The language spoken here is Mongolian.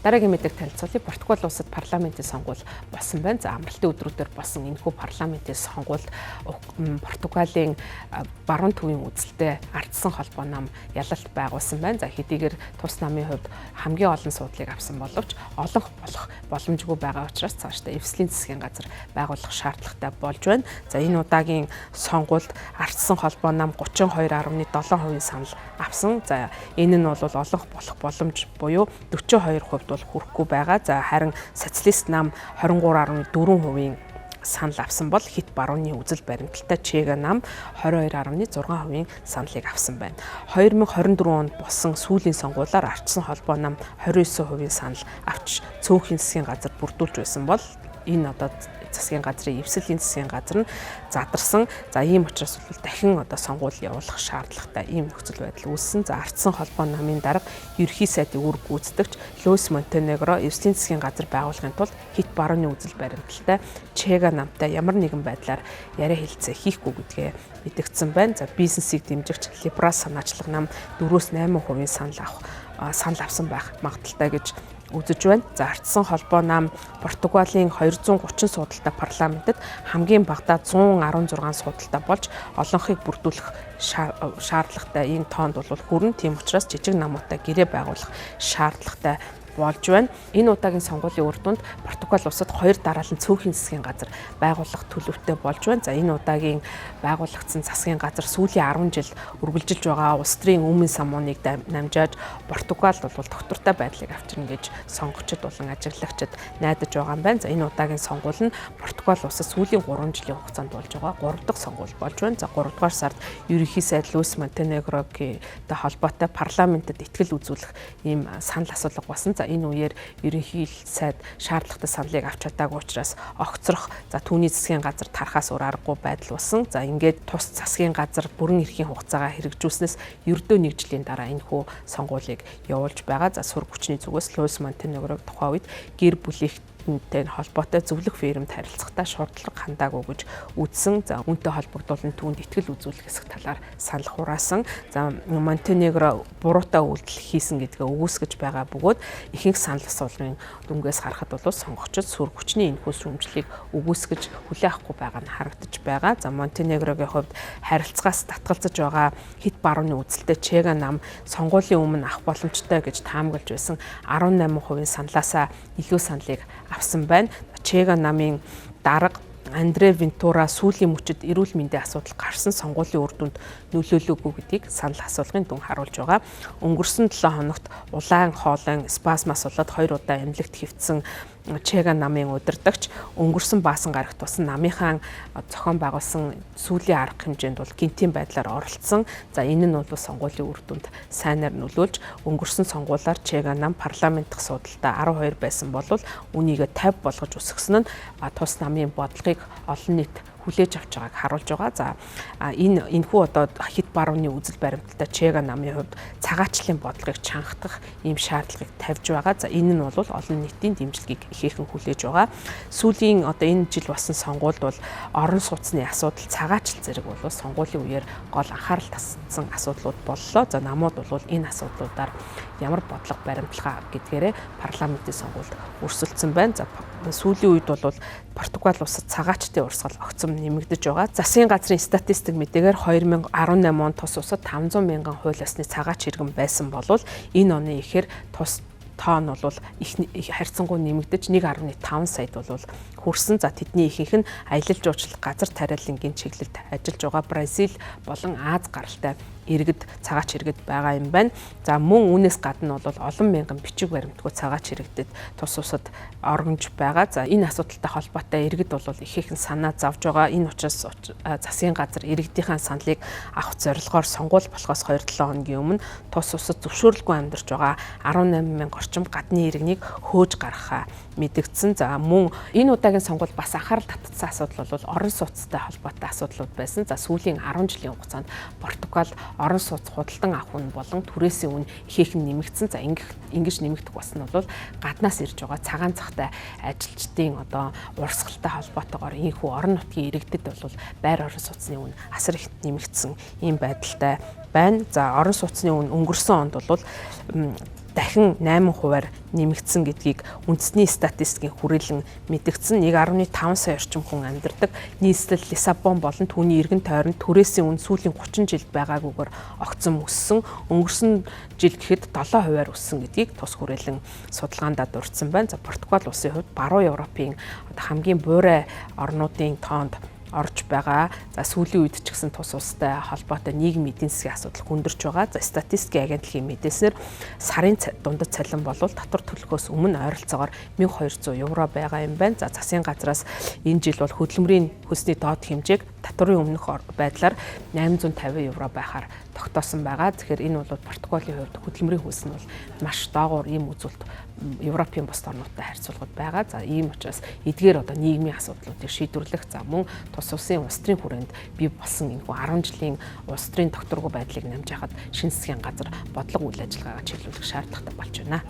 Дараагийн мэдээг танилцуулъя. Португал улсад парламентын сонгуул болсон байна. За, амралтын өдрүүдээр болсон энэхүү парламентын сонгуульд Португалийн баруун төвийн үзэлтэй ардсан холбоо нам ялалт байгуулсан байна. За, хэдийгээр тус намын хувьд хамгийн олон суудлыг авсан боловч олонх болох боломжгүй байгаа учраас цаашдаа эвслийн засгийн газар байгуулах шаардлагатай болж байна. За, энэ удаагийн сонгуульд ардсан холбоо нам 32.7% санал авсан. За, энэ нь бол олонх болох боломж буюу 42% бол хүрэхгүй байгаа. За, харин социалист нам 23.4% санал авсан бол хит барууны үзэл баримталтай Чега нам 22.6% саналыг авсан байна. 2024 онд болсон сүүлийн сонгуулиар ардсан холбоо нам 29% санал авч цөөхөн засгийн газар бүрдүүлж байсан бол энэ одоо засгийн газрын эвслийн засгийн газар нь задарсан. За, ийм учраас бол дахин одоо сонгуул явуулах шаардлагатай ийм нөхцөл байдал үүссэн. За, ардсан холбоо намын дарга ерөнхий сайдын үүрэг гүйцэтгэгч Луис Монтенегро эвслийн засгийн газар байгуулахын тулд хит барууны үзэл баримталтай Чега намтай ямар нэгэн байдлаар яриа хэлцээ хийхгүй гэдгээ мэдэгдсэн байна. За, бизнесийг дэмжигч либерал санаачлаг нам 4-8% санал авсан байх магадлалтай гэж үзэж байна. За, ардсан холбоо нам Португалийн 230 суудалтай парламентэд хамгийн багадаа 116 суудалтай болж олонхыг бүрдүүлэх шаардлагатай энэ тоонд бол хүрнэ. Тийм учраас жижиг намуудтай гэрээ байгуулах шаардлагатай болж байна. Энэ удаагийн сонгуулийн үр дүнд Португал улсад хоёр дараалан цөөхөн засгийн газар байгуулах төлөвтэй болж байна. За, энэ удаагийн байгуулагдсан засгийн газар сүүлийн 10 жил үргэлжилж байгаа улс төрийн өмнө самууныг намжааж Португалд бол доктортой байдлыг авчирна гэж сонгогчид болон ажиглагчид найдаж байгаа юм байна. За, энэ удаагийн сонгуул нь Португал улсад сүүлийн 3 жилийн хугацаанд болж байгаа 3 дахь сонгуул болж байна. За, 3 дугаар сард ерөнхий сайд Луис Монтенегрогийн холбоотой парламентэд итгэл үзүүлэх ийм санал асуулга болсон. За, энэ үеэр ерөнхий сайд шаардлагатай саналыг авч чадаагүй учраас огцрох, за түүний засгийн газар тархаас өөр аргагүй байдал болсон. За, ингээд тус засгийн газар бүрэн эрхийн хугацаагаа хэрэгжүүлснээс ердөө нэг жилийн дараа энэхүү сонгуулийг явуулж байгаа. За, сур хүчний зүгээс Луис Монтенегрог тухайн үед гэр бүлийнх тэй холбоотой зөвлөх фирмд харилцахдаа шударга хандаагүй гэж үзсэн. За, үүнтэй холбогдуулан түүнд итгэл үзүүлэх хэсэг талаар санал хураасан. За, Монтенегро буруутай үйлдэл хийсэн гэдгээ үгүйсгэж байгаа бөгөөд ихэнх санал асуулгын дүнгээс харахад бол сонгогчид сүр хүчний энэхүү шүүмжлэлийг үгүйсгэж хүлээн авахгүй байгаа нь харагдаж байгаа. За, Монтенегрогийн хувьд харилцаагаас татгалзаж байгаа хит барууны үзэлтэй Чега нам сонгуулийн өмнө авах боломжтой гэж таамаглаж байсан 18% саналаасаа илүү саналыг авсан байна. Чега намын дарга Андре Вентура сүүлийн мөчөд эрүүл мэндийн асуудал гарсан сонгуулийн үр дүнд нөлөөлөөгүй гэдгийг санал асуулгын дүн харуулж байгаа. Өнгөрсөн 7 хоногт улаан хоолойн спазмаас болоод 2 удаа эмнэлэгт хэвтсэн Чега намын удирдагч өнгөрсөн баасан гарагт тусан намынхаа зохион байгуулсан сүүлийн арга хэмжээнд бол гинтийн байдлаар оролцсон. За, энэ нь бол сонгуулийн үр дүнд сайнаар нөлөөлж өнгөрсөн сонгуулиар Чега нам парламент дахь суудалдаа 12 байсан бол үүнийгээ 50 болгож өсгсөн нь тус намын бодлогыг олон нийт хүлээж авч байгааг харуулж байгаа. За, энэ энэхүү одоо хит барууны үзэл баримталтай Чега намын хувьд цагаачлалын бодлогыг чангатгах ийм шаардлагыг тавьж байгаа. За, энэ нь бол олон нийтийн дэмжлэгийг ихээхэн хүлээж байгаа. Сүүлийн одоо энэ жил болсон сонгуульд бол орон сууцны асуудал, цагаачлал зэрэг бол сонгуулийн үеэр гол анхаарал татсан асуудлууд боллоо. За, намууд бол энэ асуудлуудаар ямар бодлого баримтлага гэдгээрээ парламентын сонгуульд өрсөлдсөн байна. За, сүүлийн үед бол Португал улсад цагаачдын урсгал огцом нэмэгдэж байгаа. Засгийн газрын статистик мэдээгээр 2018 онд тус улсад 500 мянган хууль ёсны цагаач иргэн байсан болвол энэ оны ихээр тус тоо нь бол их харьцангуй нэмэгдэж 1.5 саяд бол хүрсэн. За, тэдний ихэнх нь аялал жуулчлал, газар тариалангийн чиглэлд ажиллаж байгаа Бразил болон Аз гаралтай иргэд цагаач иргэд байгаа юм байна. За, мөн үүнээс гадна бол олон мянган бичиг баримтгүй цагаач иргэдэд тус усад оргонж байгаа. За, энэ асуудалтай холбоотой иргэд бол ихээхэн санаа зовж байгаа. Энэ учраас засгийн газар иргэдийнхээ саналыг авах зорилгоор сонгуул болохоос 2-7 хоногийн өмнө тус усад зөвшөөрлгүй амьдарч байгаа 18 мянга орчим гадны иргэнийг хөөж гаргахаа мэдэгдсэн. За, мөн энэ удаагийн сонгуул бас анхаарал татсан асуудал бол орон сууцтай холбоотой асуудлууд байсан. За, сүүлийн 10 жилийн хугацаанд Португал орон сууц худалдан авах үн болон түрээсийн үн ихээхэн нэмэгдсэн. За, ингэж нэмэгдэх болсон нь бол гаднаас ирж байгаа цагаан цахтай ажилчдын одоо урсгалтай холбоотойгоор ийхүү орон нутгийн иргэдэд бол байр орон сууцны үн асар их нэмэгдсэн ийм байдалтай байна. За, орон сууцны үн өнгөрсөн онд бол дахин 8%-аар нэмэгдсэн гэдгийг үндэсний статистикийн хүрээлэн мэдэгдсэн. 1.5 сая орчим хүн амьдардаг нийслэл Лиссабон болон түүний эргэн тойронд түрээсийн үн сүүлийн 30 жилд байгаагүйгээр огцом өссөн. Өнгөрсөн жил гэхэд 7%-аар өссөн гэдгийг тус хүрээлэн судалгаандаа дурдсан байна. За, Португал улсын хувьд баруун Европын одоо хамгийн буурай орнуудын тоонд орж байгаа. За, сүүлийн үед ч гэсэн тус улстай холбоотой нийгмийн эдийн засгийн асуудал хүндэрч байгаа. За, статистикийн агентлагийн мэдээлснээр сарын дундад цалин бол татвар төлөхөөс өмнө ойролцоогоор 1200 евро байгаа юм байна. За, засгийн газраас энэ жил бол хөдөлмөрийн хөлсний доод хэмжээг татварын өмнөх байдлаар 850 евро байхаар тогтоосон байгаа. Тэгэхээр энэ бол Португалийн хувьд хөдөлмөрийн хөлс нь бол маш доогуур ийм үзүүлэлт Европын бусад орнуудтай харьцуулахад байгаа. За, ийм учраас эдгээр одоо нийгмийн асуудлуудыг шийдвэрлэх, за мөн тус улсын улс төрийн хүрээнд бий болсон энэхүү 10 жилийн улс төрийн тогтворгүй байдлыг намжаахад шинэ засгийн газар бодлого үйл ажиллагаагаа чиглүүлэх шаардлагатай болж байна.